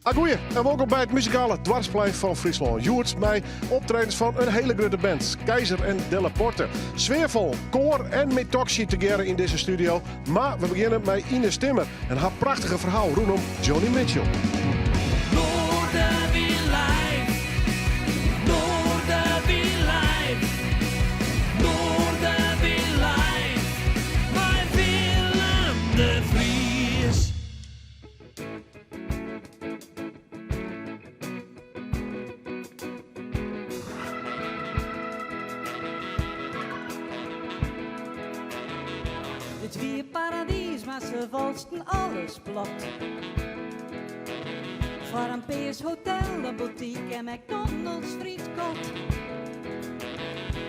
Agoeie en wolkom by it muzikale doarpsplein fan Fryslân. Hjoed mei optredens fan in hiele grutte band, Keizer en Delaporte. Sfearfol, koar en Metoxy tegearre yn dizze studio. Mar we begjinne mei Ines Timmer en har prachtige ferhaal rûnom Joni Mitchell. Noardewyn live, Noardewyn live, Noardewyn live, mei Willem de Vries. It wie paradys, mar se walsten alles plat. Foar in pears hotel, in boutique en McDonald's frietkot.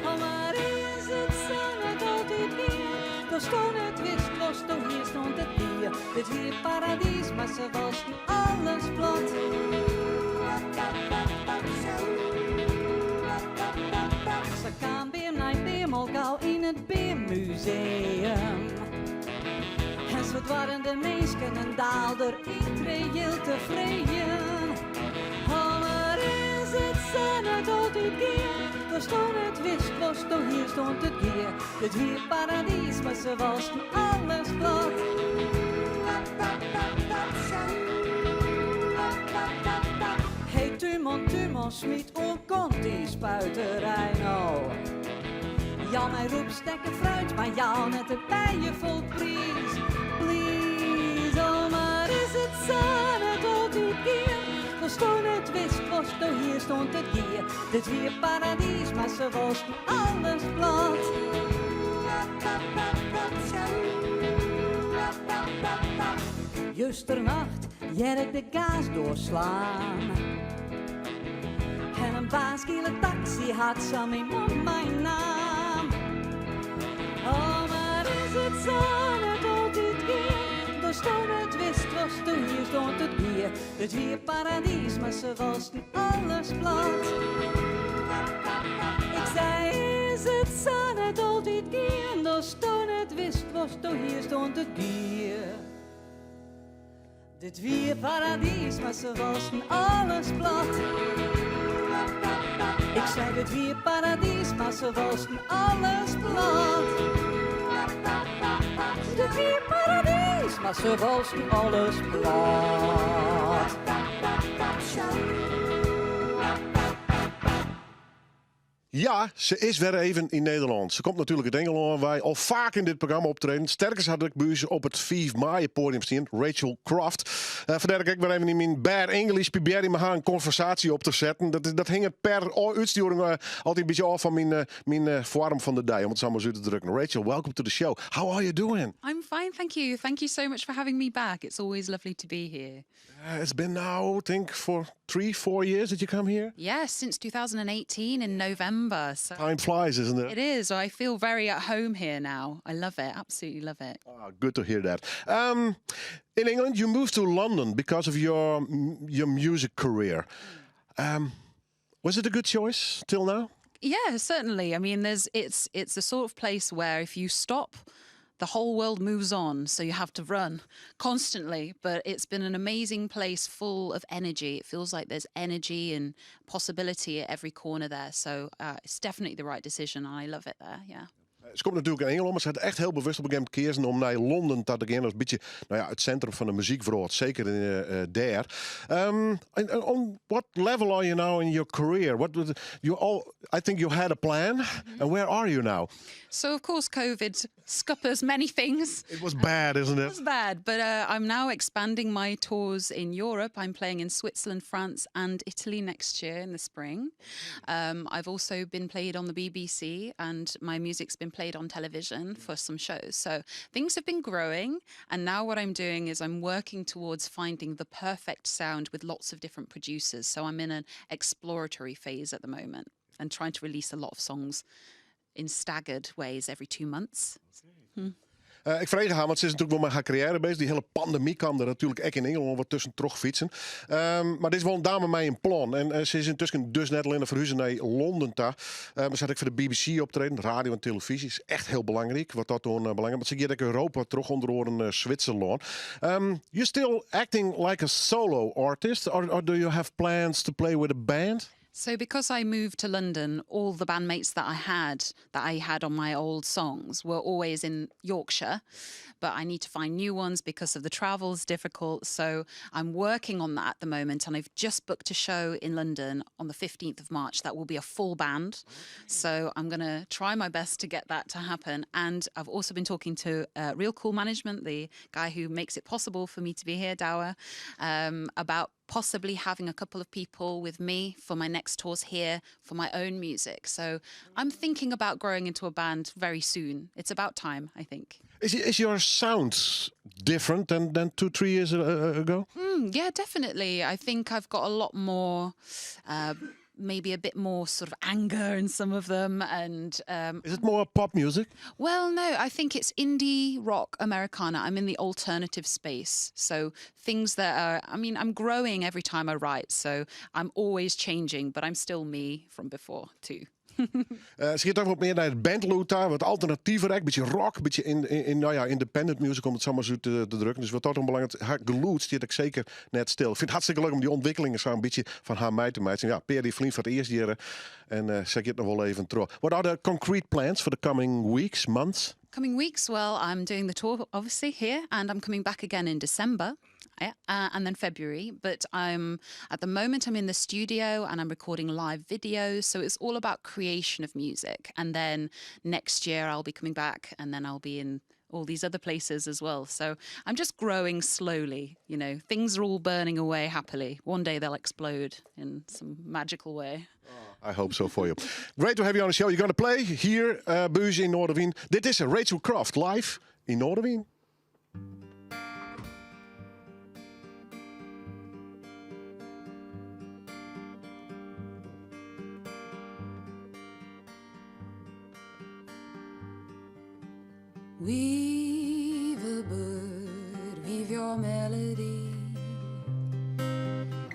Oh, mar is it sa net altyd wier? Datsto net wist watsto hiest oant it wie. It wie paradys, mar se walsten alles plat. Sa kaam beam nei beam al gau yn it beammuseum. En sa doarden de minsken in daalder yntreejild te freegjen. Oh, mar is it sa net altyd gean? Datsto net wist watsto hiest oant it gie. It wie paradys, mar se walsten alles plat. Hey túnman, túnman, smyt oan kant dy spuiterij no. Jou my rûp stekken fruit, mar jou net de bijen fol priis. Please, oh mar is it sa net altyd gean? Datsto net wist watsto hiest oant it gie. Dit wie paradys, mar se walsten alles plat. Justernacht hear ik de gasdoar slaan. En in baas-giele taksy hat sa myn man meinaam. Oh, mar is it sa net altyd gean? Datsto net wist watsto hiest oant it gie. It wie paradys, mar se walsten alles plat. Ik sei, is it sa net altyd gean? Datsto net wist watsto hiest oant it gie. Dit wie paradys, mar se walsten alles plat. Ik sei, dit wie paradys, mar se walsten alles plat. Dit wie paradys, mar se walsten alles plat. Ja, se is wer even yn Nederlân. Se komt natuerlik út Ingelân wei, al faak yn dit programma optreden. Sterker, se hat ek by ús op it 5 maaie poadium stien, Rachel Croft. Fandêr dat ik ek wer even yn myn bad English probearje mei har in konversaasje op te setten. Dat hinget per útstjoering altyd in bytsje ôf fan myn foarm fan de dei, om it sa mar ris út te drukken. Rachel, welcome to the show. How are you doing? I'm fine, thank you. Thank you so much for having me back. It's always lovely to be here. It's been now, I think, for 3, 4 years that you come here? Yeah, since 2018 in November. So Time flies, isn't it? It is. I feel very at home here now. I love it. Absolutely love it. Ah, good to hear that. In England, you moved to London because of your music career. Was it a good choice till now? Yeah, certainly. I mean, there's it's the sort of place where if you stop, the whole world moves on. So you have to run constantly. But it's been an amazing place full of energy. It feels like there's energy and possibility at every corner there. So it's definitely the right decision. I love it there. Yeah. Se komt natuerlik út Ingelân, mar se hat echt hiel bewust op in gegeven momint keazen om nei Londen ta te gean. Dat is in bytsje, no ja, it sintrum fan de muzykwrâld, seker dêr. And on what level are you now in your career? What you all? I think you had a plan, and where are you now? So of course, COVID scuppers many things. It was bad, isn't it? It was bad, but I'm now expanding my tours in Europe. I'm playing in Switzerland, France, and Italy next year in the spring. I've also been played on the BBC, and my music's been played on television for some shows. So things have been growing, and now what I'm doing is I'm working towards finding the perfect sound with lots of different producers. So I'm in an exploratory phase at the moment and trying to release a lot of songs in staggered ways every 2 months. Ik frege har, want se is natuerlik wol mei har karriêre beuzich. Dy hiele pandemy kaam der natuerlik ek yn Ingelân wat tuskentroch fytsen. Mar dit is wol in dame mei in plan. En se is yntusken dus net allinnich ferhuze nei Londen ta. Mar se hat ek foar de BBC optreden, radio en telefyzje. Is echt hiel belangryk wat dat oanbelanget. Want se giet ek Europa troch, ûnder oaren Switserlân. You still acting like a solo artist or do you have plans to play with a band? So because I moved to London, all the bandmates that I had on my old songs were always in Yorkshire, but I need to find new ones because of the travel's difficult. So I'm working on that at the moment, and I've just booked a show in London on the 15th of March that will be a full band. So I'm going to try my best to get that to happen. And I've also been talking to Real Cool Management, the guy who makes it possible for me to be here, Dower, about possibly having a couple of people with me for my next tours here for my own music. So I'm thinking about growing into a band very soon. It's about time, I think. Is your sound different than 2, 3 years ago? Yeah, definitely. I think I've got a lot more. Maybe a bit more sort of anger in some of them, and Is it more pop music? Well, no, I think it's indie rock Americana. I'm in the alternative space. So things that are, I mean, I'm growing every time I write. So I'm always changing, but I'm still me from before too. Se giet ek wat mear nei it bandlûd ta, wat alternativer, ek, bytsje rock, bytsje yn, no ja, independent music om it sa mar út te drukken. Dus wat dat oanbelanget, har gelûd stiet ek seker net stil. Ik fyn it hartstikke leuk om dy ûntwikkelingen sa in bytsje fan har mei te meitsjen. Ja, Pear dy ferline foar it earst hjir en se giet noch wol even troch. What are the concrete plans for the coming weeks, months? Coming weeks, well, I'm doing the tour obviously here, and I'm coming back again in December. Yeah, and then February. But I'm at the moment I'm in the studio and I'm recording live videos. So it's all about creation of music. And then next year I'll be coming back, and then I'll be in all these other places as well. So I'm just growing slowly. Things are all burning away happily. One day they'll explode in some magical way. I hope so for you. Great to have you on the show. You're going to play here, by ús yn Noardewyn. Dit is Rachel Croft live yn Noardewyn. Weaver bird, weave your melody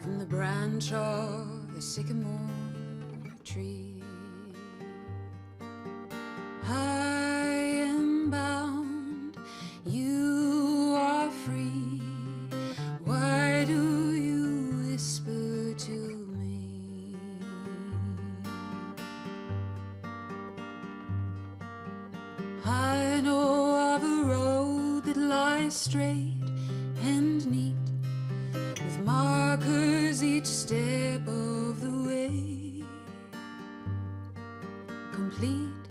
from the branch of the sycamore tree. I am bound, you are free. Why do you whisper to me? I know of a road that lies straight and neat, with markers each step of the way, complete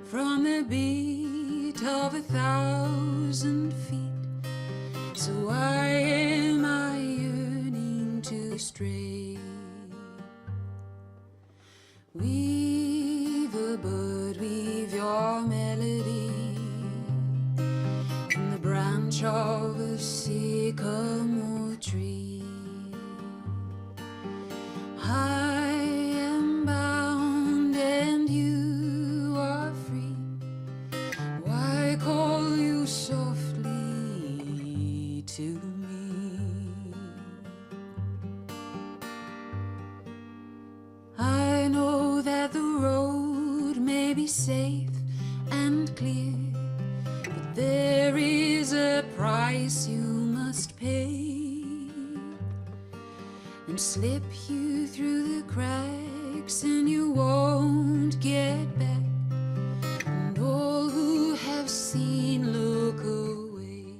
from the beat of 1,000 feet. So why am I yearning to stray? Weaver bird, weave your melody from the branch of a sycamore tree. I am bound and you are free. Why call you softly to me? I know that the road may be safe and clear, but there is a price you must pay. And slip you through the cracks, and you won't get back. And all who have seen look away.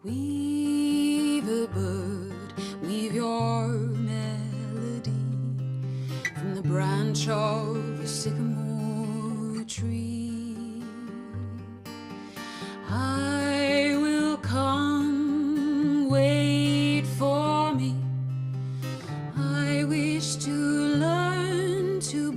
Weaver bird, weave your melody from the branch of a sycamore tree. I will come, wait for me. I wish to learn to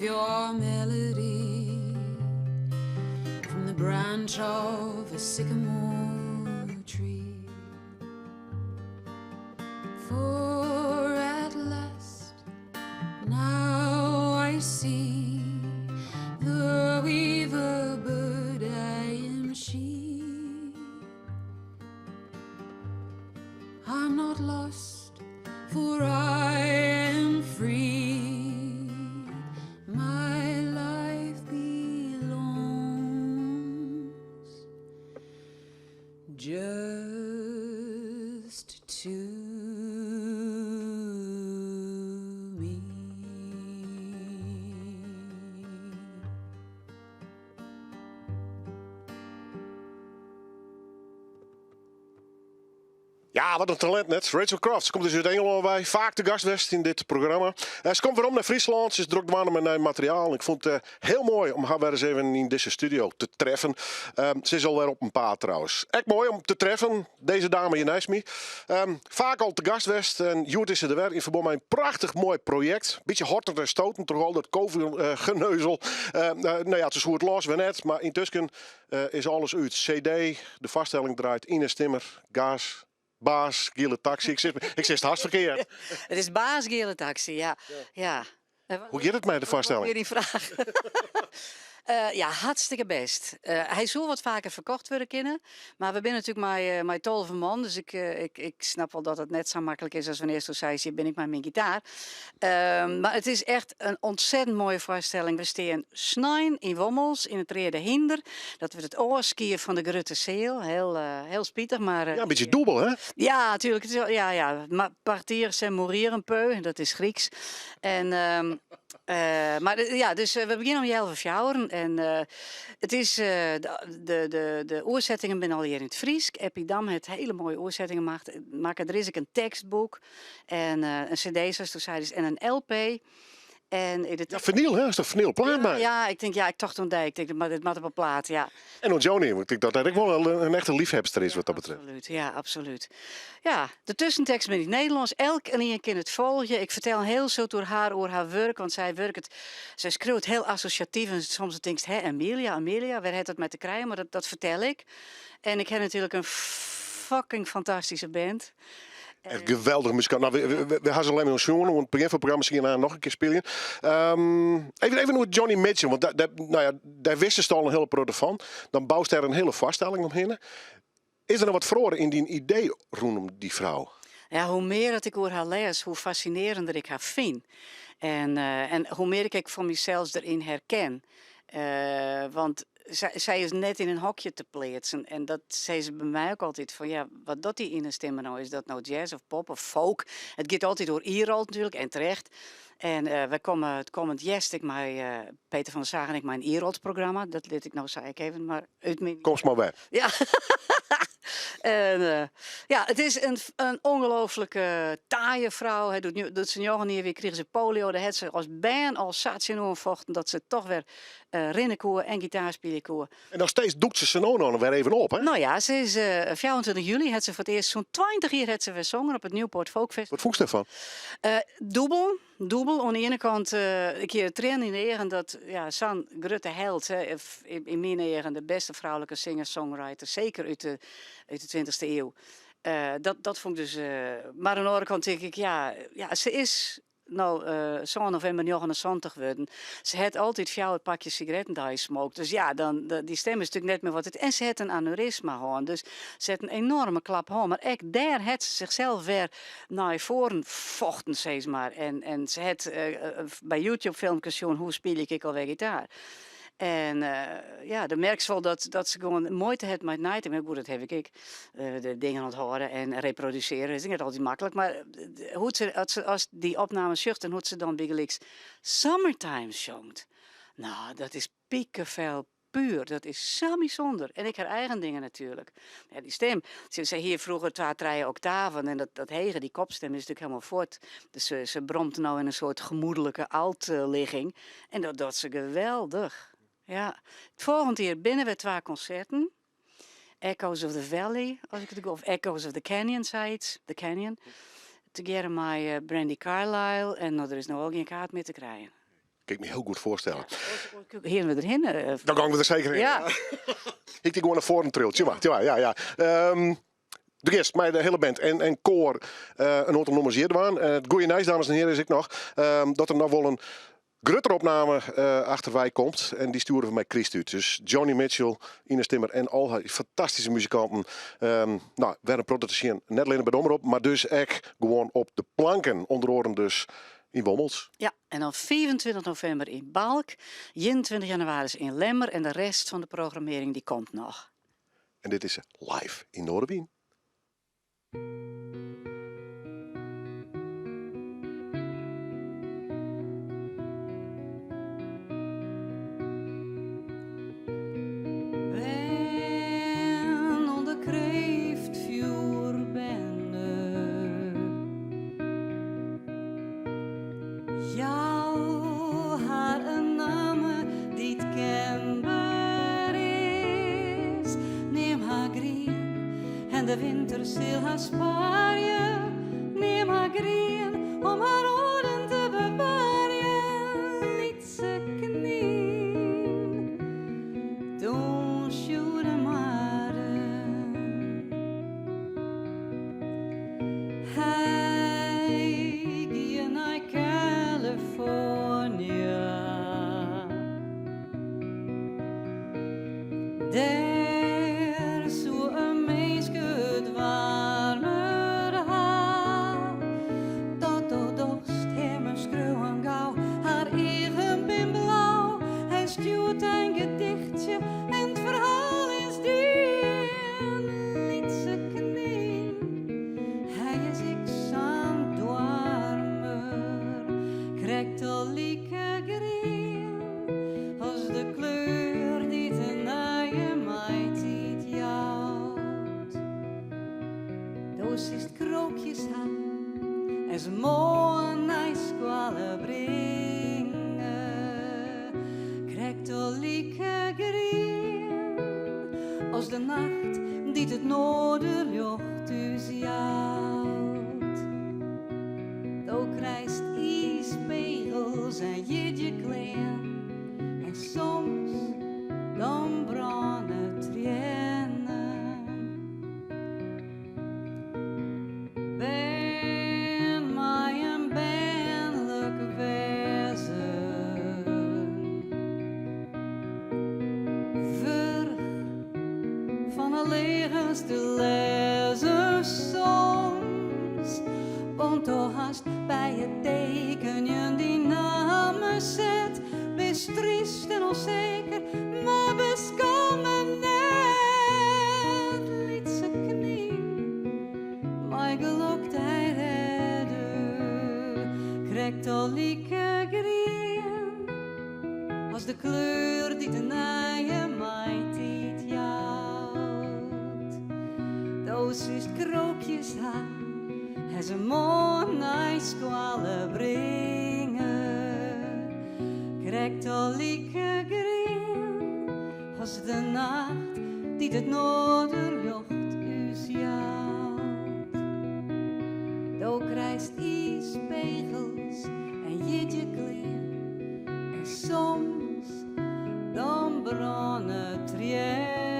your melody from the branch of a sycamore tree. For at last now I see the weaver bird, I am she. I'm not lost, for I am free. My life belongs just to me. Ja, wat in talint net. Rachel Croft. Se komt dus út Ingelân wei. Faak te gast west yn dit programma. Eh, se komt werom nei Fryslân. Se is drok dwaande mei nij materiaal. Ik fûn it eh, hiel moai om har wer ris even yn dizze studio te treffen. Ehm, se is alwer op 'en paad trouwens. Ek moai om te treffen, dizze dame hjir neist my. Ehm, faak al te gast west en hjoed is se der wer yn ferbân mei in prachtich moai projekt. Bytsje hortend en stotend troch al dat covid-geneuzel. Ehm, no ja, it is goed los, wer net. Mar yntusken is alles út. CD, de foarstelling draait yn 'e stimmer, gas, baas, giele taksy. Ik sis, ik sis it hast ferkeard. It is baas giele taksy, ja. Ja. Hoe giet it mei de foarstelling? Wat wie dyn fraach? Ja, hartstikke bêst. Hy soe wat faker ferkocht wurde kinne, mar we binne natuerlik mei 12 man, dus ik snap wol dat it net sa maklik is as wannear'tsto seist, hjir bin ik mei myn gitaar. Mar it is echt in ontzettend moaie foarstelling. We stean snein yn Wommels yn it Reade Hynder. Dat wurdt it ôfskie fan de grutte seal. Heel, heel spitich, mar... Ja, in bytsje dûbel, hè? Ja, natuerlik. It is, ja, ja. Partir c'est mourir un peu, dat is Gryksk. En, mar ja, dus we begjinne om healwei fjouweren. En it is, de oersettingen binne allegear yn it Frysk. Eppie Dam hat hiele moaie oersettingen makke. Der is ek in tekstboek en in cd, sasto seidest, en in LP. En in de Ja, finyl, hè? Is dat finyl plaat Ja, mei? ja, ik tink, ja, ik tocht oan dy. Ik tink, dit moat op 'e plaat, ja. En oan Joni, want ik tink dat dat ek wol in echte liefhebster is wat dat betreft. Absoluut, ja, absoluut. Ja, de tuskentekst bin yn it Nederlânsk. Elkenien kin it folgje. Ik fertel in hiel soad oer har, oer har wurk, want sy wurket, sy skriuwt hiel assosjatyf en soms tinkst, hè, Amelia, Amelia, wêr hat dat mei te krijen? Mar dat fertel ik. En ik ha natuerlik in fucking fantastyske band. Echt geweldige muzikant. Nou, we ha se al even sjoen. Oan it begjin fan it programma se gean noch in kear spyljen. Even, even oer Joni Mitchell, want nou ja, dêr wistest al in hiele protte fan. Dan boust dêr in hiele foarstelling omhinne. Is der noch wat feroare yn dyn idee rûnom dy frou? Ja, hoe mear dat ik oer har lês, hoe fascinearender ik har fyn. En hoe mear ik ek foar mysels deryn herken. Want sy is net yn in hokje te pleatsen. En dat sizze se by my ek altyd fan ja, wat docht dy ene stimme no? Is dat no jazz of pop of folk? It giet altyd oer Irolt natuerlik en terecht. En wy komme it kommend hjerst ek mei Peter van der Zaag en ik mei in Irolt-programma. Dat lit ik no sa ek even mar út myn... Komst mar wer. Ja. En ja, it is in ongelooflike taaie frou. Hy doe't, doe't se njoggen jier wie, krige se polio. Dêr hat se as bern al sa tsjinoan fochten dat se toch wer rinne koe en gitaar spylje koe. En noch steeds dûkt se sa no en dan wer even op, hè? No ja, se is 24 july hat se foar it earst sûnt 20 jier hat se wer songen op it Newport Folk Festival. Wat fûnst dêrfan? Dûbel, dûbel. Oan de iene kant, ik hie triennen yn de eagen dat ja, sa'n grutte held, hè, yn myn eagen de bêste froulike singer-songwriter, seker út de 20ste iuw. Dat fûn ik dus. Mar oan de oare kant tink ik, ja, se is no 7 novimber 79 wurden. Se hat altyd fjouwer pakjes sigaretten deis smookt. Dus ja, dan, dy stim is natuerlik net mear wat it. En se hat in aneurysma hân. Dus se hat in enoarme klap hân. Mar ek dêr hat se sichsels wer nei foaren fochten, sis mar. En se hat by YouTube filmkes sjoen hoe spylje ik ek alwer gitaar. En ja, dan merkst wol dat se gewoan muoite hat mei it neitinken. Mar goed, dat ha ik ek. De dingen ûnthâlde en reprodusearje is net altyd maklik. Mar hoe't se, as dy opnames sjocht en hoe't se dan bygelyks Summertime sjongt. No, dat is pikefel puer. Dat is sa bysûnder. En ek har eigen dingen natuerlik. Ja, dy stim. Se hie froeger twa, trije oktaven en dat hege, dy kopstim is natuerlik hielendal fuort. Dus se bromt no yn in soart gemoedlike altligging. En dat docht se geweldich. Ja. It folgjend jier binne wer twa konserten. Echoes of the Valley, as ik it goed, of Echoes of the Canyon, sayts. The Canyon. Tegearre mei Brandi Carlile. En no, der is no al gjin kaart mear te krijen. Kin ik my hiel goed foarstelle. Geane we derhinne? Dan geane we der seker hinne. Ja. Ik die gewoan nei foaren triuwt. Tsjin mar, tsjin mar, ja, ja. Do giest mei de hiele band en koar in oantal nûmers hjir dwaan. It goede nijs, dames en hearen, is ek noch dat der noch wol in gruttere opname achterwei komt. En dy stjoere we mei kryst út. Dus Joni Mitchell, Ines Timmer en al har fantastyske muzikanten. No, wer in protte te sjen. Net allinnich by de Omrop, mar dus ek gewoan op de planken. Under oaren dus yn Wommels. Ja, en dan 25 novimber yn Balk, 21 jannewaris yn Lemmer en de rest fan de programmearring dy komt noch. En dit is live yn Noardewyn. Bern ûnder kreeftfjoerbende. Jou har in namme dy't kenber is. Neam har grien en de winter sil har sparje. Neam har grien om har âlden te bewarjen. Lytse knyn, dûnsje oer de marren. Hy gie nei California. Dêr soe in minske it waarmer ha. Dat do dochst him in skriuwen gau, har eagen bin blau. Hy stjoert in gedichtsje en it ferhaal is dien. Lytse knyn, hy is ek sa'n doarmer, krekt al like grien as de kleur dy't de nije maitiid jout. Do silst krookjes ha en se moarn nei skoalle bringe, krekt al like grien as de nacht dy't it noarderljocht ús jout. Do krijst iispegels en jierdeiklean en soms dan brâne triennen. Bern mei in bernlik wêzen, wurch fan 'e leagens te lêzen soms, want do hast by it tekenjen dyn namme set, bist tryst en ûnseker, mar beskamme net, lytse knyn, mei gelok dy rêde, krekt al like grien as de kleur dy't de nije maitiid jout. Do silst krookjes ha en se moarn nei skoalle bringe, krekt al like grien as de nacht dy't it noarderljocht ús jout. Do krijst iispegels en jierdeiklean en soms dan brâne triennen.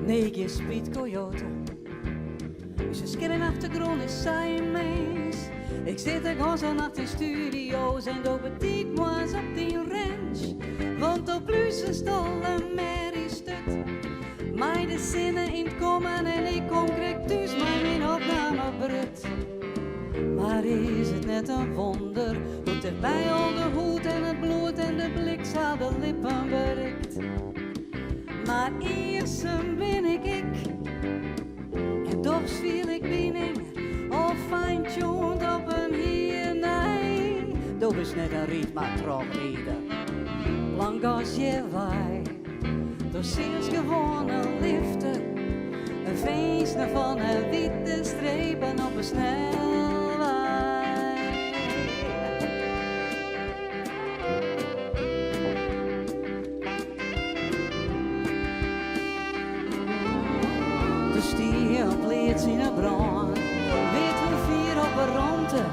Nee, gjin spyt, coyote. Us skjinne achtergrûn is sa immens. Ik sit de hiele nacht yn studio's en do betiid moarns op dyn ranch. Want do plúzest al in merriesturt. Mei de sinne yn it kommen en ik kom krekt thús mei myn opnamebrut. Mar is it net in wûnder hoe't derby al de hûd en it bloed en de bliksem de lippen berikt? Mar iensum bin ik ek en dochs fiel ik bining al fine-tuned op in hier nei. Do bist net in ryd mar trochrider. Lang gas hjirwei, do seachst gewoan in lifter, in finzene fan 'e wite strepen op 'e snelwei. Der stie in pleats yn 'e brân, wit hoe fier op 'e romte.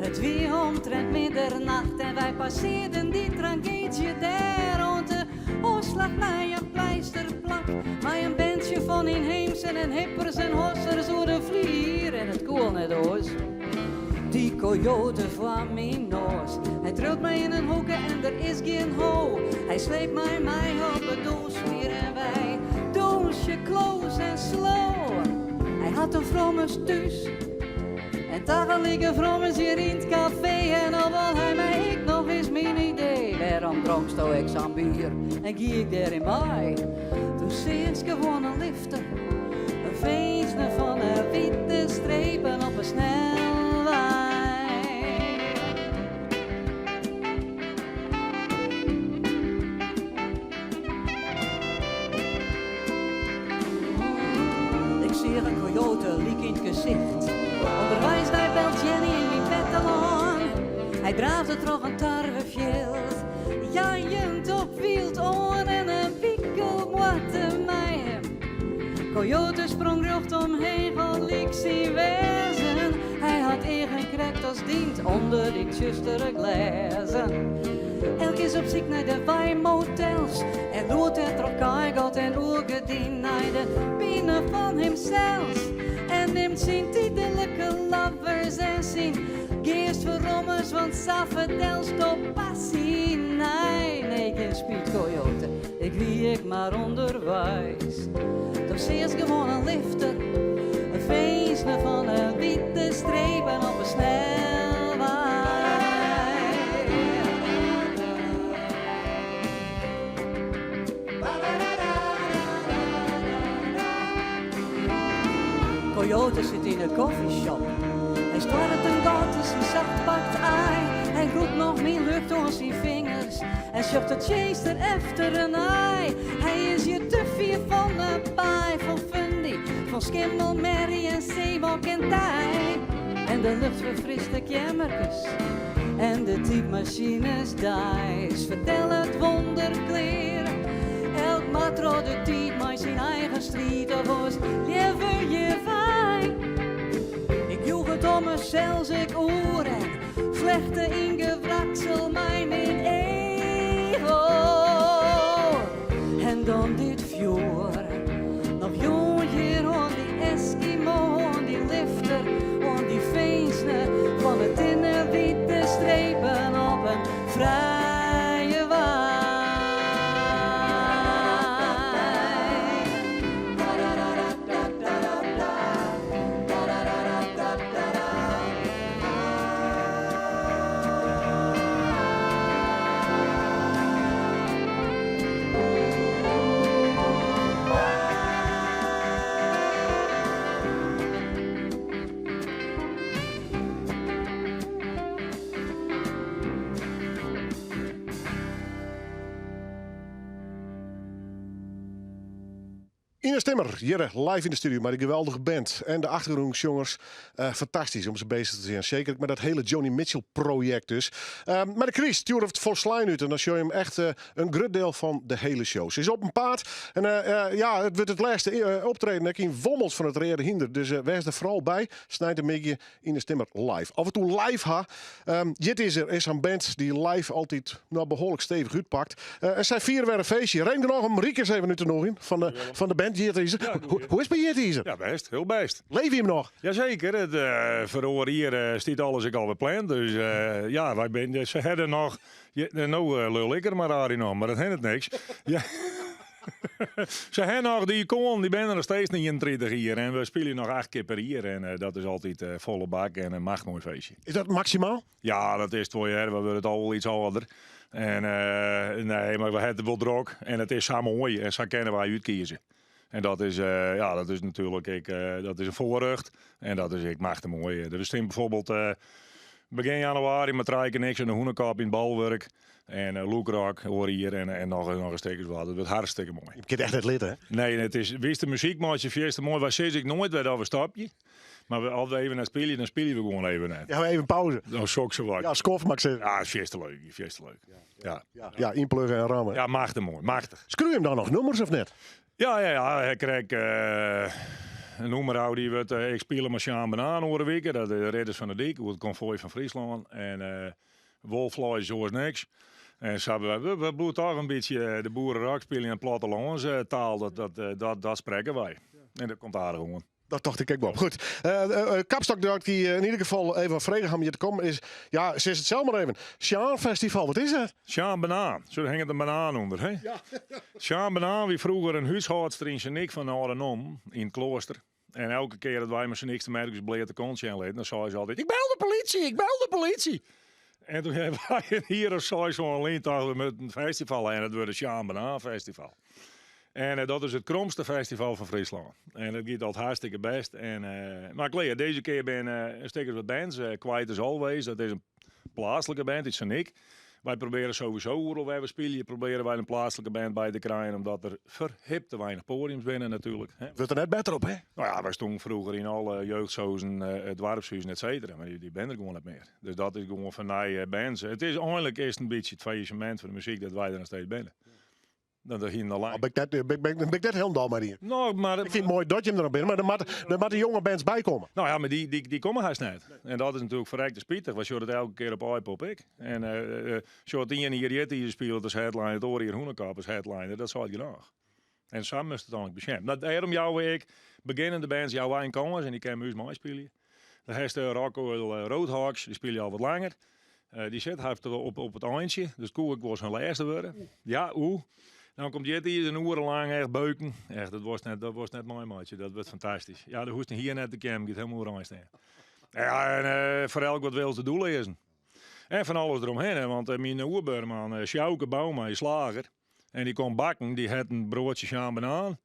It wie omtrint middernacht en wy passearden dy trageedzje dêr oant de ôfslach nei in pleisterplak mei in bentsje fan ynheemsen en hippers en hossers oer de flier en it koe al net oars. Dy coyote foar myn noas. Hy triuwt my yn in hoeke en der is gjin ho. Hy sleept my mei op 'e dûnsflier en wy dûnsje close en slow. Hy hat in frommes thús en tagelyk in frommes hjir yn it kafee. En al wol hy my ek noch is myn idee. Wêrom dronksto ek sa'n bier en gie ik dêryn mei? Do seachst gewoan in lifter, in finzene fan 'e wite strepen op 'e snelwei. Ik seach in coyote lyk yn 't gesicht. Underweis nei Belgenny yn myn bertelân. Hy draafde troch in tarwefjild, jeiend op wyld oan en in wikel boarte mei him. Coyote sprong rjocht omheech al lyk syn wêzen. Hy hat eagen krekt as dyn ûnder dy tsjustere glêzen. Elk is op syk nei de weimotels en loert er troch kaaigat en oergerdyn nei de pine fan himsels en nimt syn tydlike lovers en syn geastferrommers, want sa fertelsto passy. Nee, nee, gjin spyt, coyote, ik wie ek mar ûnderweis. Do seachst gewoan in lifter, in finzene fan 'e wite strepen op 'e snelwei. Coyote sit yn 'e coffeeshop. Hy stoarret in gat yn syn sacht bakt aai. Hy rûkt noch myn lucht oan syn fingers en sjocht de tsjinster efternei. Hy is hjir te fier fan 'e baai fan Fundy, fan skimmel, merrie en seebok en tij. En de lucht ferfrist de keammerkes en de typmasines deis. Fertel it wûnderklear, elk moat troch de tiid mei syn eigen striid of oars leaver hjirwei. Ik joech it om mysels ek oer en flechte yn gewraksel mei myn ego. En dan dit fjoer, noch jûn hjir oan dy Eskimo, oan dy lifter, oan dy finzene fan 'e tinne wite strepen op in frije wei. Inez Timmer, hjir live yn de studio mei de geweldige band en de achtergrûnsjongers. Fantastysk om se bezich te sjen. Seker ek mei dat hiele Joni Mitchell projekt dus. Mei de kryst stjoere we it folslein út en dan sjogge je him echt in grut diel fan de hiele show. Se is op 'en paad en ja, it wurdt it lêste optreden ek yn Wommels fan it Reade Hynder. Dus wês der foaral by. Sneintemiddei Inez Timmer live. Af en toe live ha. Jitizer is in band dy't live altyd no, behoarlik stevich útpakt. En sy fiere wer in feestje. Reden genôch om Rikus even út te nûgjen fan de band Jitizer. Ja, hoe, hoe is it by Jitizer? Ja, bêst. Hiel bêst. Leef je him noch? Jazeker. It foar oar jier stiet alles ek alwer pland. Dus ja, wy binne, se hawwe noch, no lul ik der mar aardich om, mar dat hindert niks. Ja. Se hawwe noch dy ikoanen, dy binne der noch steeds nei 31 jier. En we spylje noch 8 kear per jier. En dat is altyd folle bak en in machtmoai feestje. Is dat maksimaal? Ja, dat is it wol hear. We wurde al wol iets âlder. En nee, mar we hawwe it wol drok. En it is sa moai en sa kinne wy útkieze. En dat is, ja, dat is natuerlik ek, dat is in foarrjocht. En dat is ek machtich moai. Der is bijvoorbeeld. Begjin januari mei trije kear niks en de Hûnekop yn Bolwurk. En Lûkrock oar jier en noch in stikjes wat. It wurdt hartstikke moai. Je kin it echt net litte, hè? Nee, it is, witst, de muzyk meitsje fierste moai. Wy sizze ek noait wer dat we stopje. Mar we, as we even net spylje, dan spylje we gewoan even net. Ja, even pauze. Dan sok se wat. Ja, skoft, mag ik zeggen. Ja, is fierste leuk. Fierste leuk. Ja. Ja, ja, ynplugge en ramme. Ja, machtich moai. Machtich. Skriuw him dan noch nûmers of net? Ja. Hy krijt in nûmer die wurdt, ik spile mei Sjaan Banaan oare wike. Dat is de Ridders fan de Dyk, oer it konfoai fan Fryslân. En wolfleis is oars niks. En sa, we bliuwe toch in bytsje de boererock spyljen en plattelânstaal, dat sprekke wy. En dat komt aardich oan. Dat tocht ik ek wol. Goed. Kapstok dat die in ieder geval even frege om hjir te kommen is, ja, sis it sels mar even. Sjaan Festival, wat is dat? Sjaan Banaan. Zo hinget in banaan ûnder, hè? Ja. Sjaan Banaan wie froeger in húshâldster yn Sint Nyk fan de âlde nonnen yn it kloaster. En elke kear dat wy mei Sint Nykster merkjes bleate kont sjen litten, dan sei se altyd, ik bel de politie, ik bel de politie. En toen hawwe wy in jier of seis oan lyn tocht, we moatte in festival en it wurdt it Sjaan Banaan Festival. En dat is it kromste festival fan Fryslân. En dat giet altyd hartstikke bêst. En, mar klear, dizze kear binne in stik as wat bands. Quiet as Always, dat is in pleatslike band út Sint Nyk. Wy probearje sowieso oeral wêr we spylje, probearje wy in pleatslike band by te krijen, omdat der ferhipte weinich poadiums binne natuerlik. Hè. Wurdt der net better op, hè? Nou ja, wy stonden froeger yn alle jeugdsozen, doarpshuzen, et cetera, mar dy binne der gewoan net mear. Dus dat is gewoan foar nije bands. It is einlik is in bytsje it faillissement fan de muzyk dat wy der noch steeds binne. Dat hiene al lang. Ben ik net, ben ik net hielendal mei dy. No, mar Ik fyn it moai dat jim der noch binne, mar der moatte jonge bands by komme. Nou ja, mar dy komme hast net. En dat is natuerlik ferrekte spitich. Wy sjogge it elke kear op Aaipop ek. En sjoch it iene jier Jittizer spilet as headliner, it oare jier Hûnekop as headliner, dat seit genôch. En sa moatst it eigentlik besjen. Mar dêrom jouwe ik begjinnende bands jouwe wy in kâns en dy kinne mei ús meispylje. Dan hast de Rock Oil Roadhogs, dy spylje al wat langer. Dy sit hast op it eintsje, dus koe ek wol syn lêste wurde. Ja, oe. Dan komt Jittizer in oere lang echt beuken. Echt, dat wolst net meimeitsje. Dat wurdt fantastysk. Ja, der hoechst hier net te kommen, giet hielendal oerein stean. Ja, en foar elk wat wils, de doelleazen. En fan alles deromhinne, want myn oerbuorman Sjouke Bouma is slager. En dy komt bakken, dy hat in broadsje Sjaan Banaan,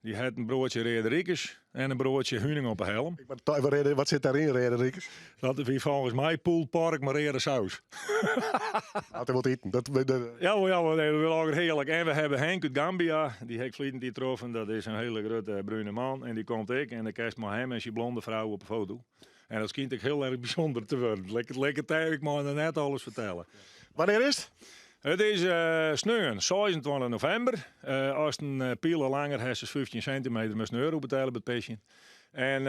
dy hat in broadsje Reade Rikers en in broadsje huning op 'e helm. Ik moat even reden, wat sit dêryn, Reade Rikers? Dat wie folgens my pulled pork mei reade saus. Hat er wat iten. Dat Ja, wel, ja, wel, nee, dat wil ook heerlijk. En we hebben Henk uit Gambia, die heb ik vliegend die troffen. Dat is een hele grote bruine man. En die komt ik en dan kerst maar hem en zijn blonde vrouw op een foto. En dat schijnt ik heel erg bijzonder te worden. Lekker, lekker tijd, ik mag net alles vertellen. Wannear is it? It is sneon 26 novimber. As in pile langer hast as 15 sintimeter, moatst in euro betelje by it pisjen. En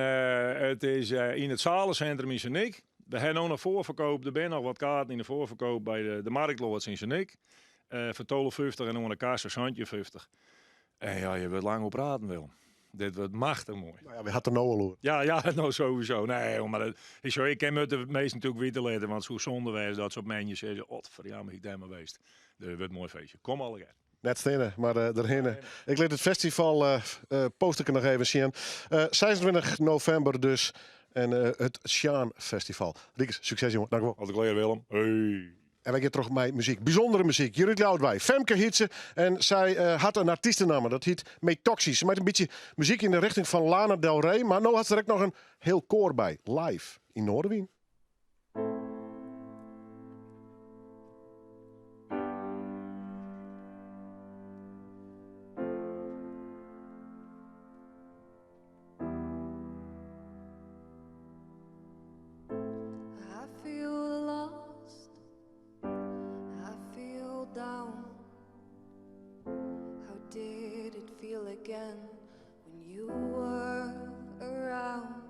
it is yn it zalencentrum yn Sint Nyk. We hawwe no noch foarferkoop. Der binne noch wat kaarten yn de foarferkoop by de Marktloads yn Sint Nyk. Foar 12,50 en oan de kassa 17,50. En ja, je wurdt lang oer praten, Willem. Dit wurdt machtich moai. Nou ja, we ha it der no al oer. Ja, no sowieso. Nee, joh, mar dat is zo. Ik kin de measten natuerlik witte litte, want it soe sonde wêze dat se op moandei sizze, "Otferjamme, ik dêr mar west." Dus it wurdt in moai feestje. Kom allegear. Net steane, mar derhinne. Ik lit it festival posterke noch even sjen. 26 novimber dus. En it Sjaan Festival. Rikus, sukses jonge. Dankjewol. Altyd klear, Willem. Hey. En wy gean troch mei muzyk. Bysûndere muzyk. Hjir út Ljouwert wei. Femke hyt se. En sy hat in artystenamme. Dat hyt Metoxy. Se makket in bytsje muzyk yn de rjochting fan Lana Del Rey. Mar no hat se der ek noch in hiel koar by. Live yn Noardewyn. I feel lost. I feel down. How did it feel again when you were around?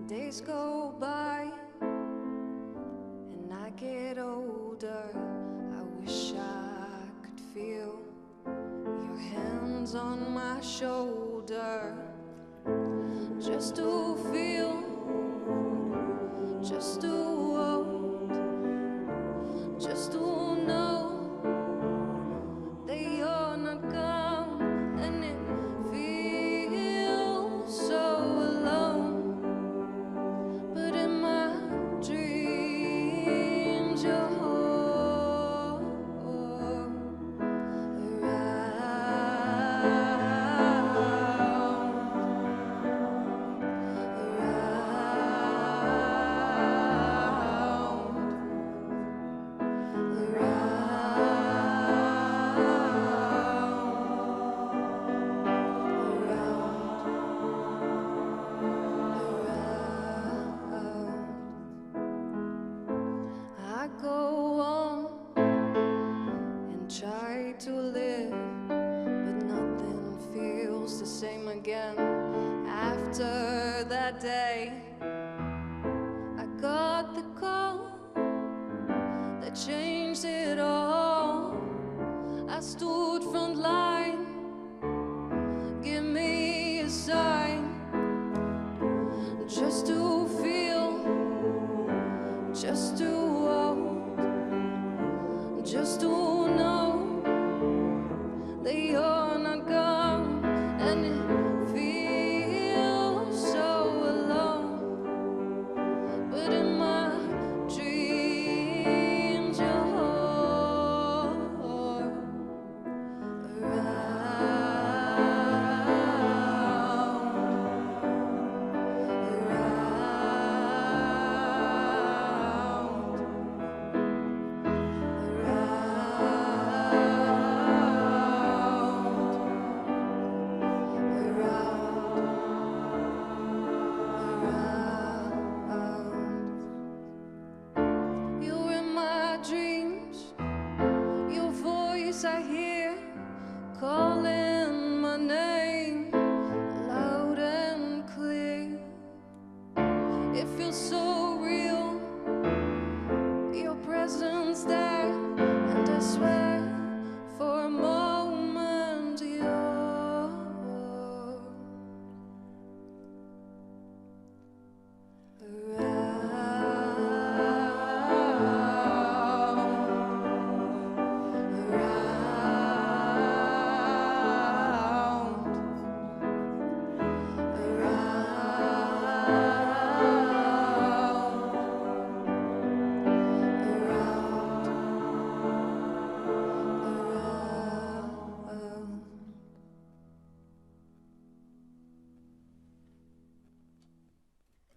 Days go by and I get older. I wish I could feel your hands on my shoulder. Just to feel, just to hold, just to know that you're not gone, and it feels so alone. But in my dreams, you're around, around. Remember that day I got the call that changed it all. I stood front line. Give me a sign just to feel, just to hold, just to know that you're not gone. And it feels so alone. But in my dreams, you're around, around, around, around, around. You're in my dreams, your voice I hear calling my name loud and clear. It feels so real, your presence there, and I swear for a moment you're around, around, around, around, around.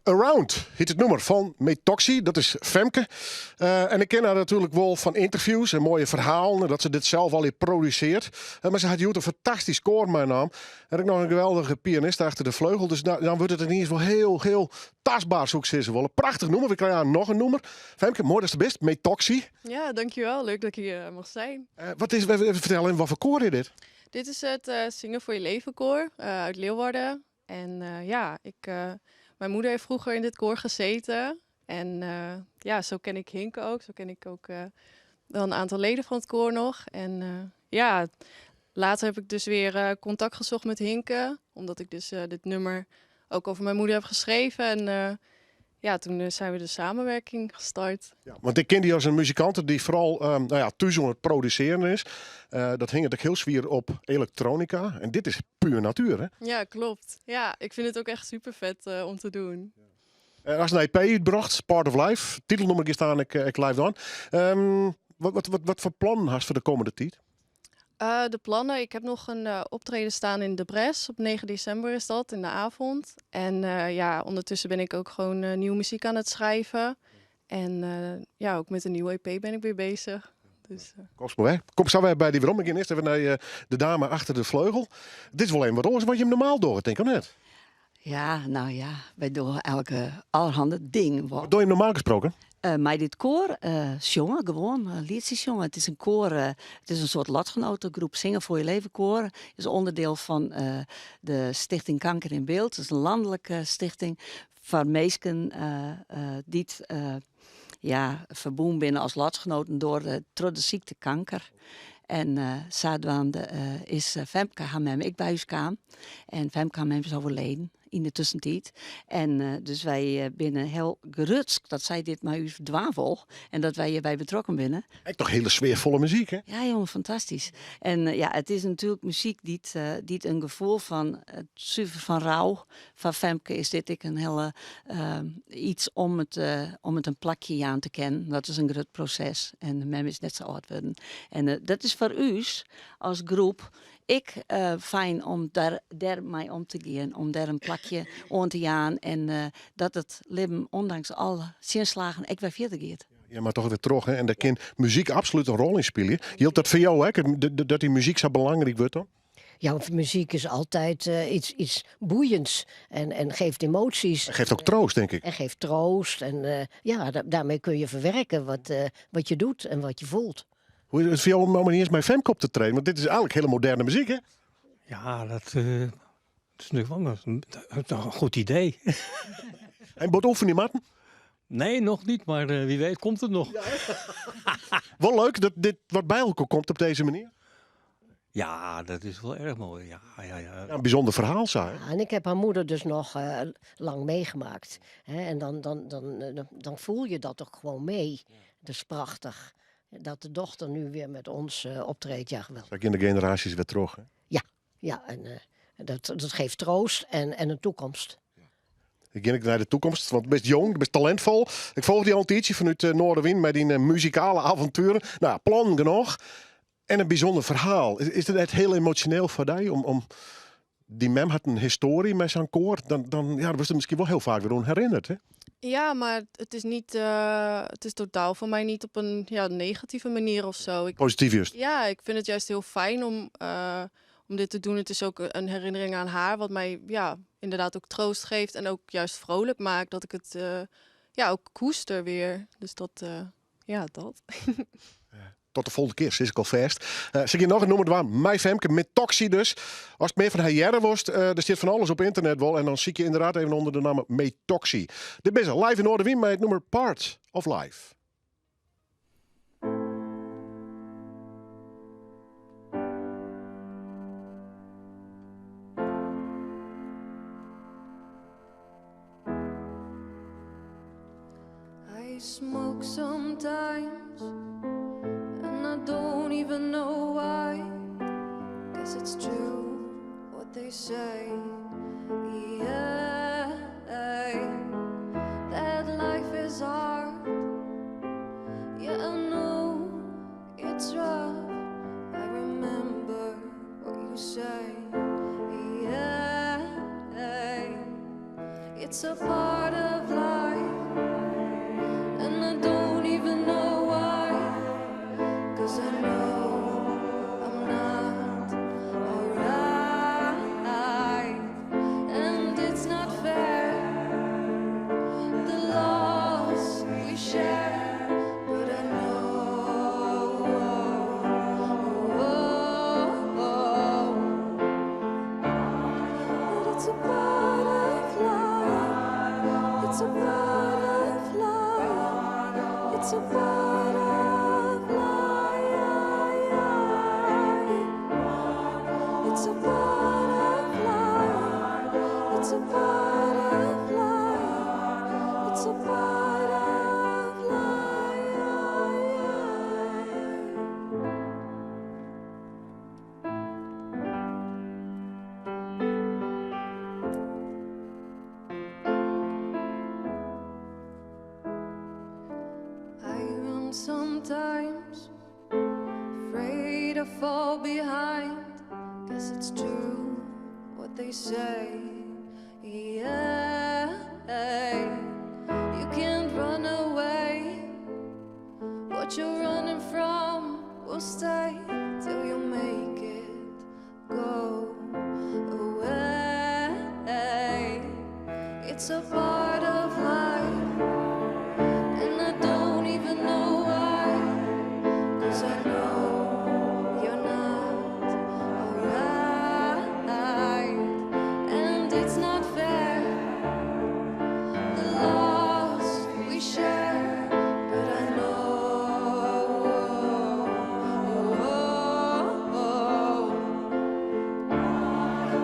Around hjit it nûmer fan Metoxy, dat is Femke. En ik ken har natuerlik wol fan ynterviews en moaie ferhalen en dat se dit sels al produsearret. Mar se hat hjoed in fantastysk koar meinaam. En ek noch in geweldige pianist achter de fleugel. Dus dan wurdt it yniens wol hiel, hiel tastber, soe ik sizze wolle. Prachtich nûmer. We krije noch in nûmer. Femke, moai datst der bist. Metoxy. Ja, dankjewel. Leuk dat ik hier mag zijn. Wat is, fertel even, watfoar koar is dit? Dit is het Zingen voor je Leven koor uit Leeuwarden. En ja, mijn moeder heeft vroeger in dit koor gezeten. En ja, zo ken ik Hinke ook. Zo ken ik ook wel een aantal leden van het koor nog. En ja, later heb ik dus weer contact gezocht met Hinke. Omdat ik dus dit nummer ook over mijn moeder heb geschreven. En ja, toen zijn we de samenwerking gestart. Ja, want ik ken dy as in muzikante dy't foaral nou ja, thús oan it produsearjen is. Dat hinget ek hiel swier op elektroanika. En dit is puer natuer, hè? Ja, klopt. Ja, ik vind het ook echt super vet om te doen. Hast in EP útbrocht, Part of Life. Titelnûmer giet staan ik, ik live dan. Watfoar plannen hast foar de kommende tiid? De plannen, ik heb nog een optreden staan in De Bres. Op 9 december is dat, in de avond. En ja, ondertussen ben ik ook gewoon nieuwe muziek aan het schrijven. En ja, ook met een nieuwe EP ben ik weer bezig. Dus. Kom mar wer. Kom sa wer by dy werom. Ik gean earst even nei de dame achter de fleugel. Dit is wol even wat oars wat jim normaal dogge, tink ik, of net? Ja, nou ja, wy dogge elke allerhande ding. Wat dogge jim normaal gesproken? Mei dit koar sjonge, gewoan lietsjes sjonge. It is in koar, it is in soart lotgenotengroep. Zingen voor je leven koar is ûnderdiel fan de Stichting Kanker in Beeld. Dat is in lanlike stichting foar minsken dy't ja, ferbûn binne as lotgenoaten troch de sykte kanker. En sadwaande is Femke har mem ek by ús kaam. En Femke har mem is oerleden yn de tuskentiid. En dus wy binne hiel grutsk dat sy dit mei ús dwaan wol. En dat wy hjirby betrokken binne. Ek toch hiele sfearfolle muzyk, hè? Ja, jonge, fantastysk. En ja, it is natuerlik muzyk dy't in gefoel fan suver fan rou. Foar Femke is dit ek in hiele iets om it in plakje jaan te kinnen. Dat is in grut proses. En mem is net sa âld wurden. En dat is foar ús as groep ek fijn om dêrmei om te gean. Om dêr in plakje oan te jaan. En dat it libben, ûndanks alle tsjinslaggen, ek wer fierder giet. Ja, mar dochs wer troch. Hè? En dêr kin muzyk absolút in rol yn spylje. Jildt dat foar jo ek? Dat dy muzyk sa belangryk wurdt dan? Ja, want muziek is altijd iets boeiends en geeft emoties. En geeft ook troost, denk ik. En geeft troost. En ja, daarmee kun je verwerken wat je doet en wat je voelt. Hoe is it foar jo om no earst mei Femke op te treden? Want dit is eigentlik hiele moderne muzyk, hè? Ja, dat. is een goed idee. En bot oefenen, Martin? Nee, nog niet, maar wie weet komt het nog. Ja. Wel leuk dat dit wat bij elkaar komt op deze manier. Ja, dat is wel erg mooi. Ja. Ja, een bijzonder verhaal, zo. Ja, en ik heb haar moeder dus nog lang meegemaakt. Hè, en dan voel je dat toch gewoon mee. Ja. Dat is prachtig. Dat de dochter nu weer met ons optreedt. Ja, geweldig. In de generaties weer terug, hè? Ja, en dat geeft troost en een toekomst. Ik ga naar de toekomst, want best jong, best talentvol. Ik volg die al een tijdje vanuit Noardewyn met die muzikale avonturen. Nou, plan genoeg. En een bijzonder verhaal. Is het echt heel emotioneel voor jou? Om die mem had een historie met zijn koor. Dan ja, was het misschien wel heel vaak weer herinnerd, hè? Ja, maar het is niet, het is totaal voor mij niet op een negatieve manier of zo. Positief juist. Ja, ik vind het juist heel fijn om dit te doen. Het is ook een herinnering aan haar, wat mij inderdaad ook troost geeft en ook juist vrolijk maakt dat ik het ook koester weer. Dus dat, dat. Tot de volgende keer, is ik al vast. Zeg je nog een nummer waar? Mijn Femke met Toxie dus. Als het meer van haar worst, er zit van alles op internet wel. En dan zie ik je inderdaad even onder de naam Metoxie. Dit is live in Noardewyn met het nummer Part of Life. I smoke sometimes and I don't even know why. Guess it's true what they say. Yeah, that life is hard. Yeah, I know it's rough. I remember what you say. Yeah, it's a part of life. And I don't even know why. 'Cause I know I'm not alright. And it's not fair, the loss we share. But I know that it's a part of life. It's a part of life. It's a part of life. It's a part of life. It's a part of life. It's a part of life. I run sometimes, afraid I fall behind. Guess it's true what they say. Yeah, you can't run away. What you're running from will stay till you make it go away. It's a part of life, and I don't even know why. 'Cause I know you're not alright, and it's not fair, the loss we share. But I know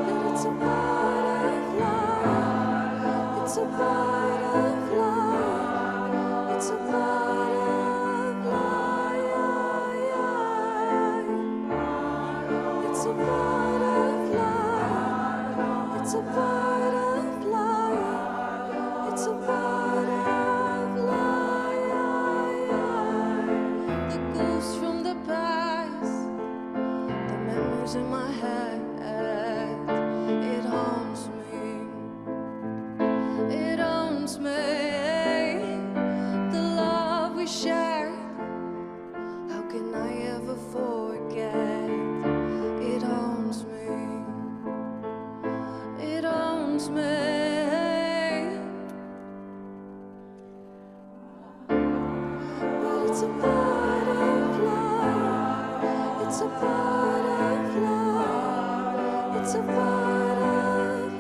that it's a part of life. It's a part of life. It's a part of life. It's a part of life. It's a part of life. It's a part of life. The ghosts from the past, the memories in my head, it haunts me. It haunts me. The love we shared, how can I ever forget? It haunts me. It haunts me. But it's a part of life. It's a part of life. It's a part of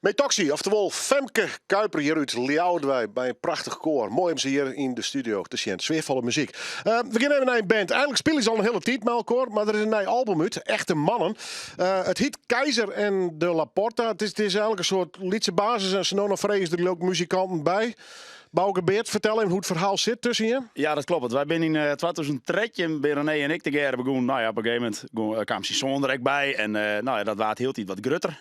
Metoxy, oftewol Femke Kuiper hjir út Ljouwert wei by in prachtich koar. Moai om se hjir yn de studio te sjen. Sfearfolle muzyk. Eh, we gean even nei in band. Eigenlik spylje se al in hiele tiid mei elkoar, mar der is in nij album út, Echte Mannen. Eh, it hyt Keizer en de Laporta. It is, it is eigenlik in soart lytse basis en se no noch freegje der leuk muzikanten by. Bauke Beert, fertel even hoe't it ferhaal sit tusken jim. Ja, dat kloppet. Wy binne yn 2013 binne René en ik tegearre begûn. Nou ja, op in gegeven momint gong- kaam syn soan der ek by en nou ja, dat waard hieltyd wat grutter.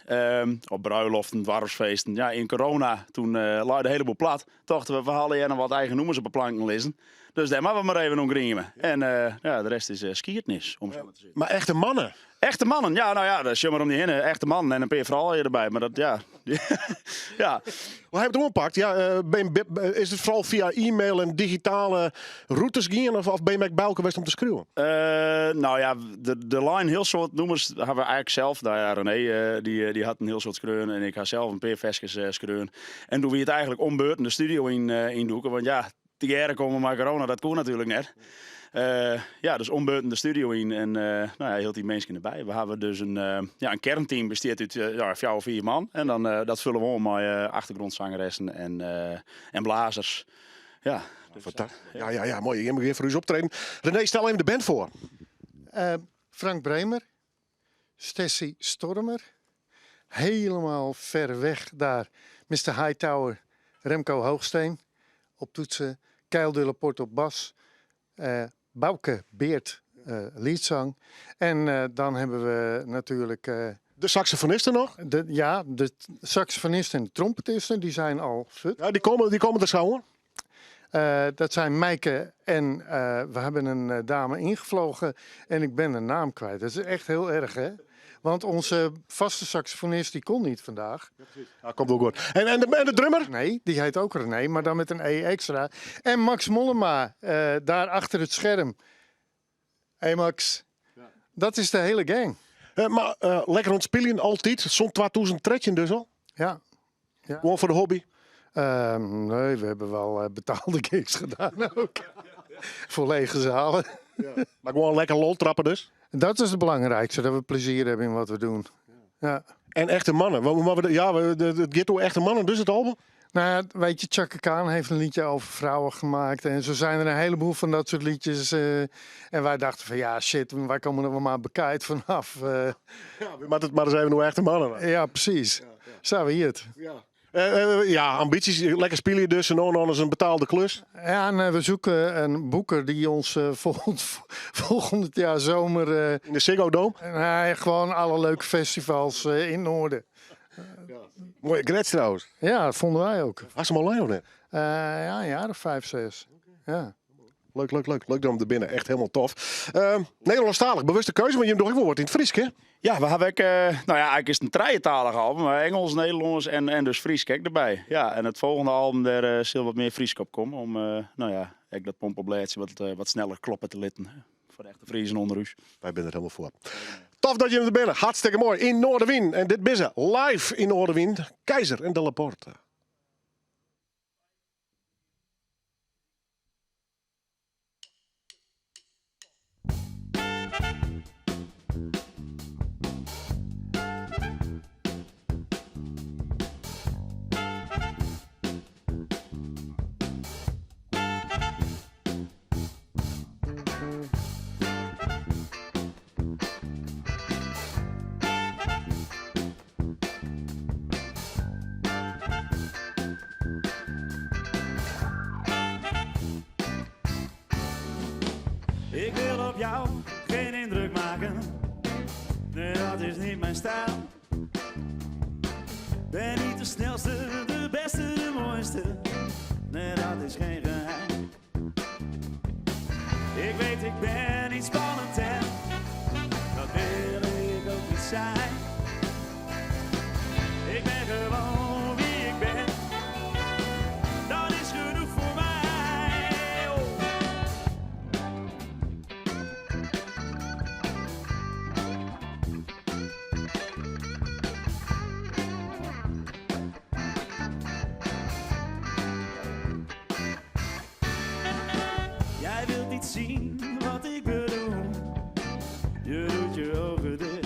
Op bruiloften, doarpsfeesten. Ja, yn corona, toen lei de hele boel plat. Tochten we, we hawwe hjir noch wat eigen nûmers op 'e planken lizzen. Dus dêr moatte we mar even oan grieme. En ja, de rest is skiednis, om sa mar te sizzen. Mar echte mannen? Echte mannen, ja, nou ja, sjoch mar om dy hinne. Echte mannen en in pear froulju derby, mar dat, ja. ja. Hoe ha je it oanpakt? Ja, ben, is it foaral fia e-mail en digitale rûtes gien of, of bin je ek by elkoar west om te skriuwen? Nou ja, de line hiel soad nûmers hawwe we eigenlik sels. Nou ja, René dy hat in hiel soad skreaun en ik ha sels in pear ferskes skreaun. En doe wie it eigenlik om beurten de studio yn, yndûke, want ja, tegearre komme mei corona, dat koe natuerlik net. Ja, dus om beurten de studio yn en nou ja, hieltyd minsken derby. We hawwe dus in, ja, in kernteam bestiet út ja, fjouwer, fiif man. En dan dat fulle we oan mei achtergrûnsangeressen en, en blazers. Ja, dus, Fantastysk. Ja, ja, ja, moai. Jim gean foar ús optreden. René, stel even de band foar. Frank Bremer, Stessy Stormer, helemaal ver weg daar. Mr. Hightower, Remco Hoogsteen op toetsen, Keil de Laporte op bas, Bauke Beert leadzang. En dan hebben we natuurlijk... De saxofonisten noch? De, ja, de saxofonisten en de trompetisten, die zijn al fut. Ja, die komen er zo hoor. Dat zijn Meike en we hebben een dame ingevlogen en ik ben de naam kwijt. Dat is echt heel erg, hè? Want onze vaste saxofonist die kon niet vandaag. Ja, precies. Ja, komt wel goed. En de drummer? Nee, die heet ook René, maar dan met een E extra. En Max Mollema, daar achter het scherm. Hey Max, ja. Dat is de hele gang. Maar lekker oan it spyljen altyd, sûnt 2013 dus al? Ja. Ja. Gewoan foar de hobby? Nee, we hebben wel betaalde gigs gedaan ook. Voor lege zalen. Ja. Mar gewoan lekker lol trappe dus? Dat is het belangrijkste, dat we plezier hebben in wat we doen. Ja. En echte mannen. Ja, it giet oer echte mannen, dus it album? Nou ja, weet je, Chaka Khan heeft een liedje over vrouwen gemaakt. En zo zijn er een heleboel van dat soort liedjes. En wij dachten van ja, shit, wij komen er wel maar bekijkt vanaf. Ja, maar het maar eens even hoe echte mannen. Ja, precies. Ja, ja. Zo wie het. Ja. Ja, ambities. Lekker spelen je dus. En dan is een betaalde klus. Ja, en we zoeken een boeker die ons volgend jaar zomer... in de Ziggo Dome? Nee, gewoon alle leuke festivals in het noorden. Ja. Mooie grets trouwens. Ja, dat vonden wij ook. Was hem al lang of net? Ja, een jaar of 5, 6. Ja. Leuk, leuk, leuk. Leuk om er binnen. Echt helemaal tof. Nederlandstalig, bewuste keuze, want je hebt nog ook wel wat in het Fries, hè? Ja, we hebben ook, nou ja, eigenlijk is het een drietalig album. Maar Engels, Nederlands en dus Fries, kijk erbij. Ja, en het volgende album, daar zal wat meer Fries op komen. Om, nou ja, ik dat pompenblaadje wat sneller kloppen te litten. Voor de echte Friezen onder u. Wij zijn er helemaal voor. Tof dat je er bent. Hartstikke mooi. In Noardewyn. En dit is live in Noardewyn. Keizer en de Laporte. Ik wil op jou geen indruk maken. Nee, dat is niet mijn stijl. Ben niet de snelste, de beste, de mooiste. Nee, dat is geen geheim. Ik weet, ik ben niet spannend en dat wil ik ook niet zijn. Ik ben gewoon wie ik ben. Dat is genoeg voor mij. Oh. Jij wilt niet zien wat ik bedoel. Je doet je ogen dicht.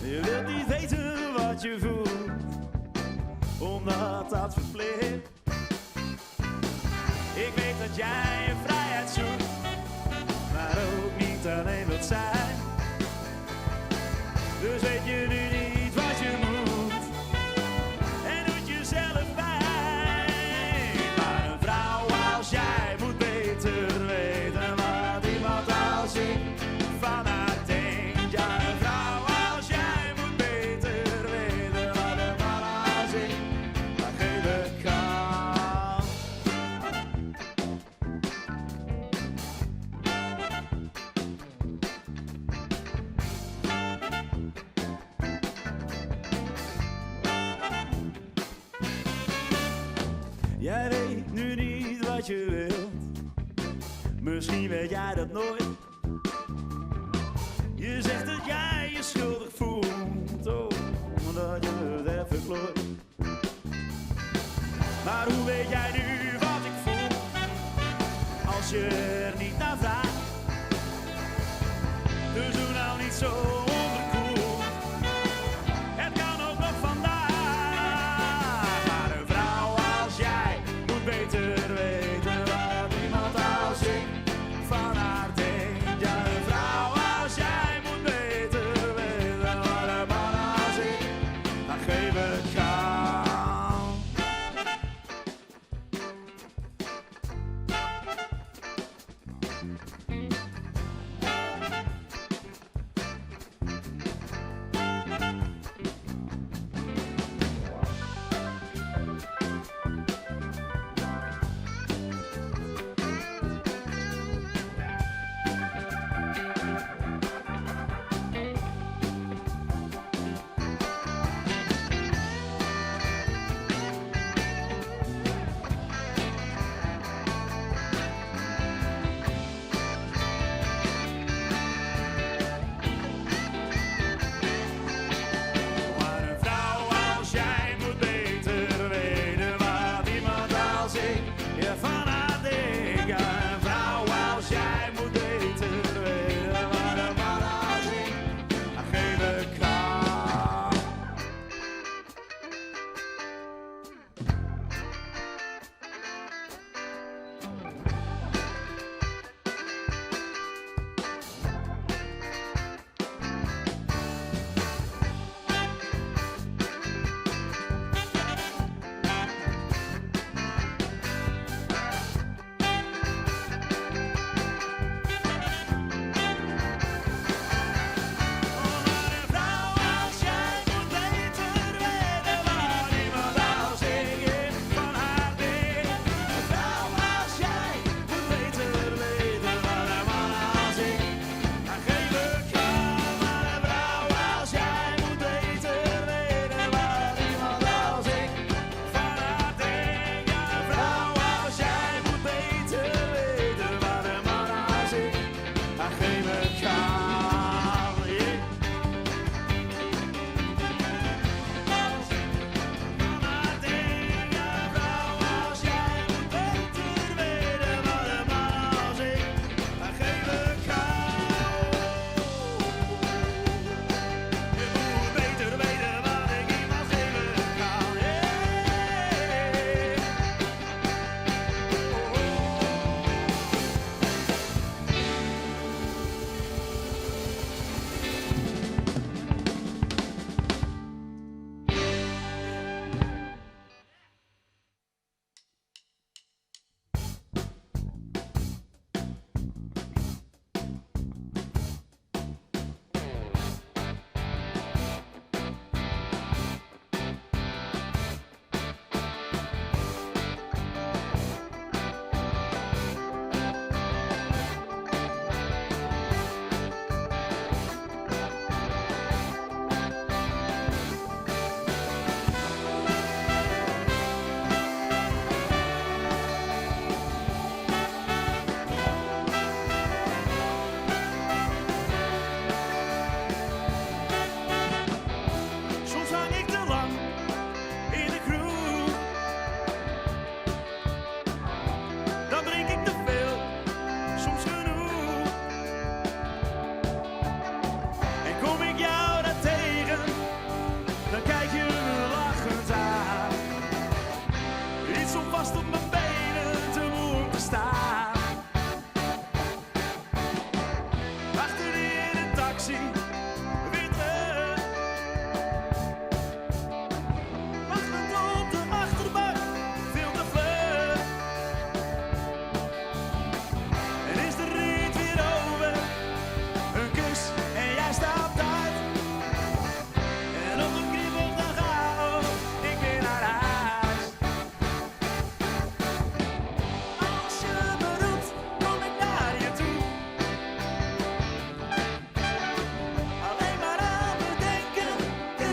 Je wilt niet weten wat wat je voelt, omdat dat verplicht. Ik weet dat jij je vrijheid zoekt, maar ook niet alleen wilt zijn. Dus weet je nu niet wat je moet en doet jezelf pijn. Maar een vrouw als jij moet beter weten wat iemand als ik van haar denkt. Ja, een vrouw als jij moet beter weten wat een man als ik haar geven kan. Jij weet nu niet wat je wilt. Misschien weet jij dat nooit. Je zegt dat jij je schuldig voelt, oh, omdat je het hebt verklooid. Maar hoe weet jij nu wat ik voel, als je er niet naar vraagt? Dus doe nou niet zo onderkoeld. Het kan ook nog vandaag. Maar een vrouw als jij moet beter weten wat iemand als ik van haar denkt. Ja, een vrouw als jij moet beter weten wat een man als ik haar geven kan.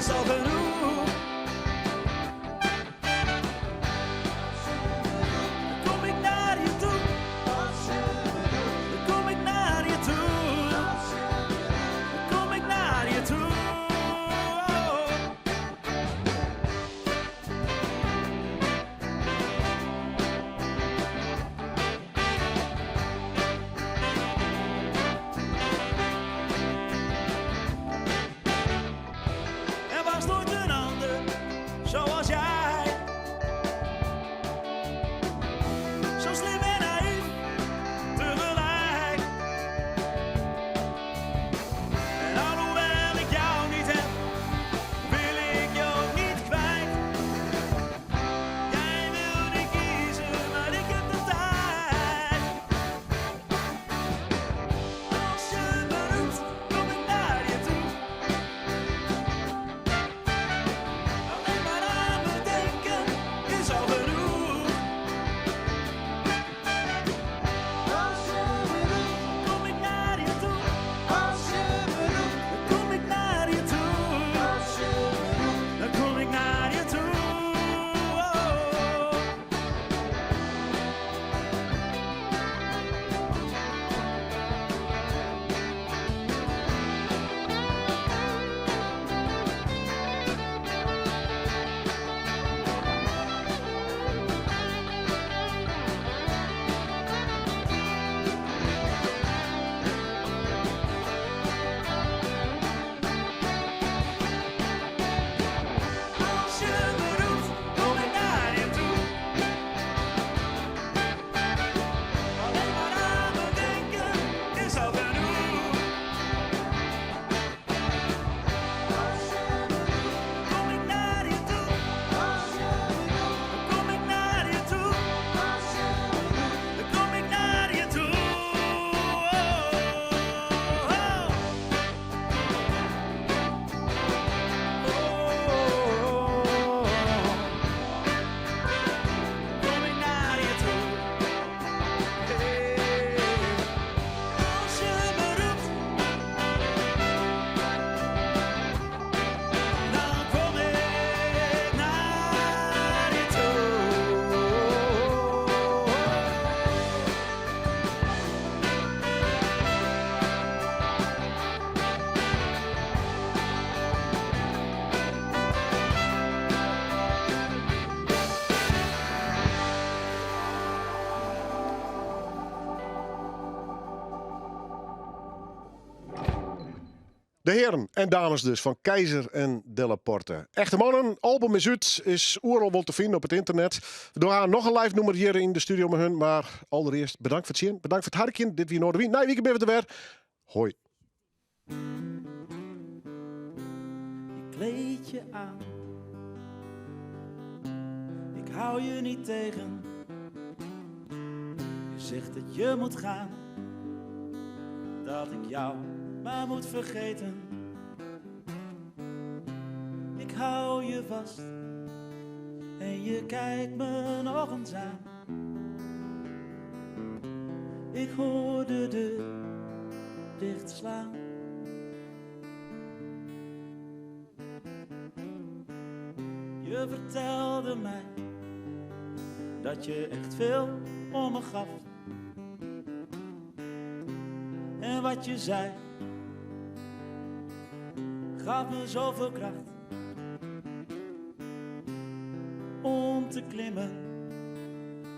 is al genoeg. Dan kom ik naar je toe. Dan kom ik naar je toe. Dan kom ik naar je toe. Er was nooit een ander zoals jij. Zo slim en naïef tegelijk. En alhoewel ik jou niet heb, wil ik jou ook niet kwijt. Jij wil niet kiezen, maar ik heb de tijd. Als je me roept, kom ik naar je toe. Alleen maar aan me denken is al genoeg. Als je me roept, kom ik naar je toe. Als je me roept, dan kom ik naar je toe. Als je me roept, dan kom ik naar je toe. Oh. Als je me roept, kom ik naar je toe. Alleen maar aan me denken is al genoeg. Als je me roept, kom ik naar je toe. Als je me roept, dan kom ik naar je toe. Als je me roept, dan kom ik naar je toe. Oh, oh. Kom ik naar je toe. Hey. Als je me roept, dan kom ik naar je toe. De heren en dames dus van Keizer en Delaporte. Echte mannen, album is uit, is oeral wel te vinden op het internet. We gaan noch in live nûmer hjir yn de studio mei harren. Mar alderearst bedankt foar it sjen, bedankt foar it harkjen. Dit wie Noardewyn. Nije wike binne we der wer. Hoi. Je kleed je aan. Ik hou je niet tegen. Je zegt dat je moet gaan. Dat ik jou maar moet vergeten. Ik hou je vast. En je kijkt me nog eens aan. Ik hoor de deur dichtslaan. Je vertelde mij dat je echt veel om me gaf. En wat je zei, gaf me zoveel kracht om te klimmen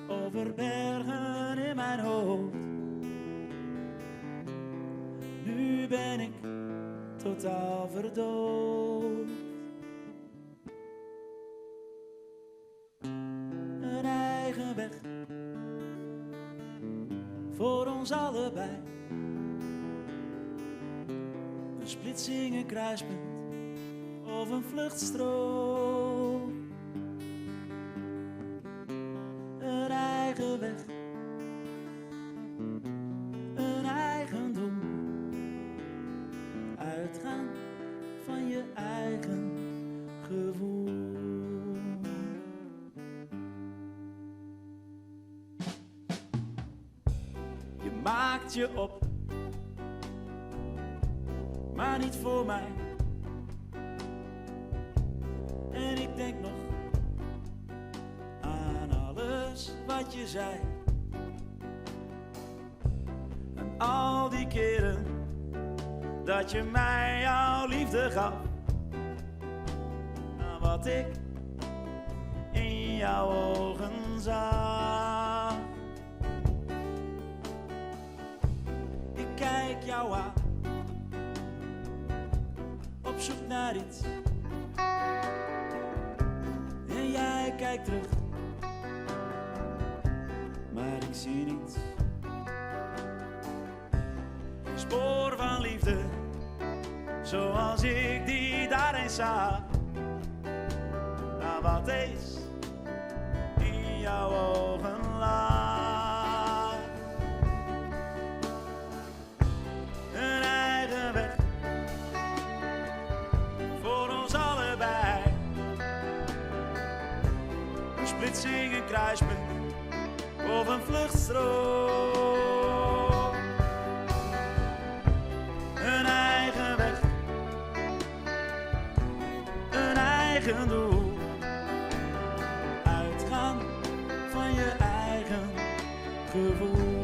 over bergen in mijn hoofd. Nu ben ik totaal verdoofd. Een eigen weg voor ons allebei. Een splitsing, een kruispunt of een vluchtstrook. Een eigen weg, een eigen doel. Uitgaan van je eigen gevoel. Je maakt je op, maar niet voor mij. Alles wat je zei. En al die keren dat je mij jouw liefde gaf. Aan wat ik in jouw ogen zag. Ik kijk jou aan, op zoek naar iets. En jij kijkt terug, maar ik zie niets. Geen spoor van liefde, zoals ik die daar eens zag. Nou, wat is in jouw ogen lag? Een eigen weg voor ons allebei. Een splitsing, een kruispunt of een vluchtstrook. Een eigen weg, een eigen doel. Uitgaan van je eigen gevoel.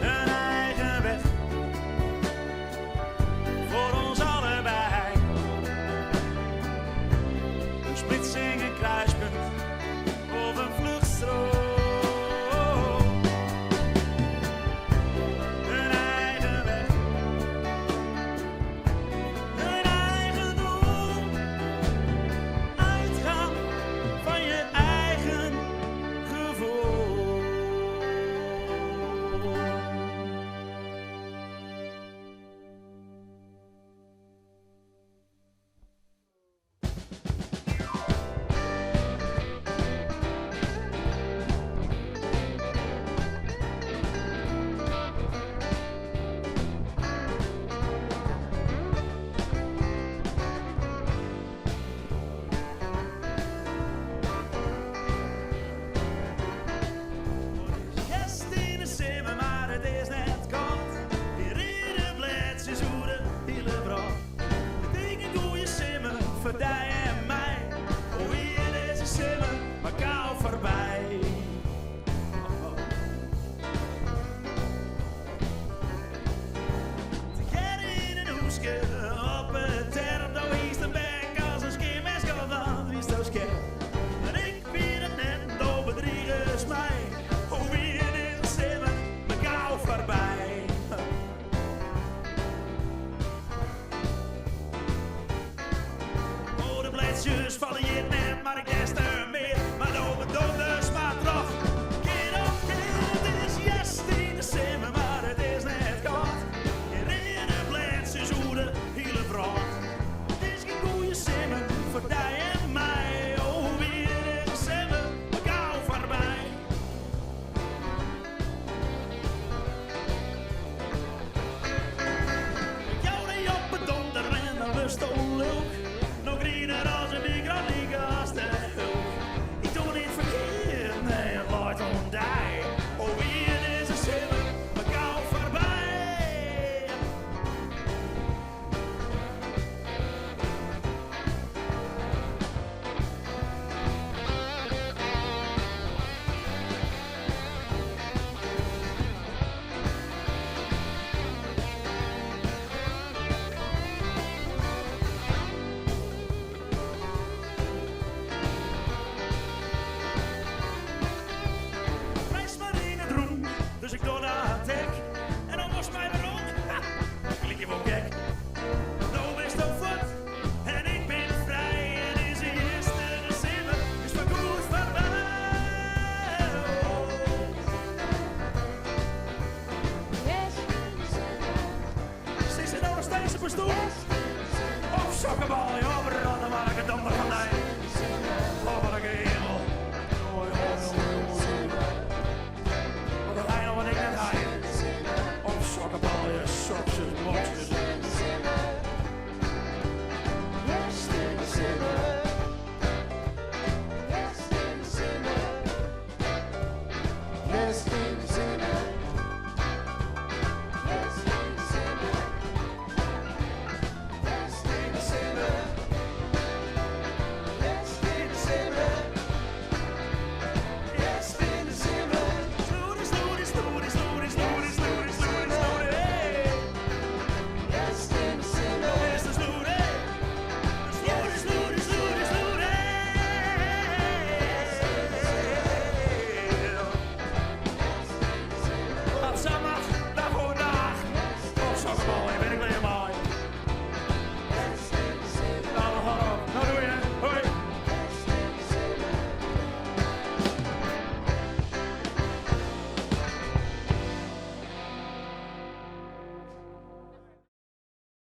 Een eigen weg voor ons allebei. Een splitsing, een kruispunt of een vluchtstrook. Een eigen weg, een eigen doel. Uitgaan van je eigen gevoel. Gest in de simmer, maar het is net koud. Hier in de blits is hoe de hele vrouw. De dingen goeie simmer, voor die en mij. Oh, hier is de simmer, maar kou voorbij. Together in een hoeske op het terp, nou is de bek als een skeermes, want wie is zo scherp? Maar ik vind het net, nou bedriegers mij. Oh, wie is de simmer, maar kou voorbij. Oh, de bledjes vallen je net, maar ik des te meer. Maar de donders maar terug. Keer op keer, het is juist in de simmer, maar het is net koud. Hier in de bledjes hoe de hele vrouw. Het is geen goeie simmer voor die en mij. Oh, weer is de simmer, maar gauw voorbij. Jou die op het donder en dan wist leuk. Nog griener als een microliga als de hulp. Ik doe niet verkeerd, nee, het looit om die. Oh, weer is de simmer, maar gauw voorbij. Superstoel. Op sokkenbal, ja, branden maar ik het donder van dij. Oh, wat een hemel. Oei, oei, oei, oei. Wat een heil wat ik net hij. Op sokkenbal, je sokjes, mokjes.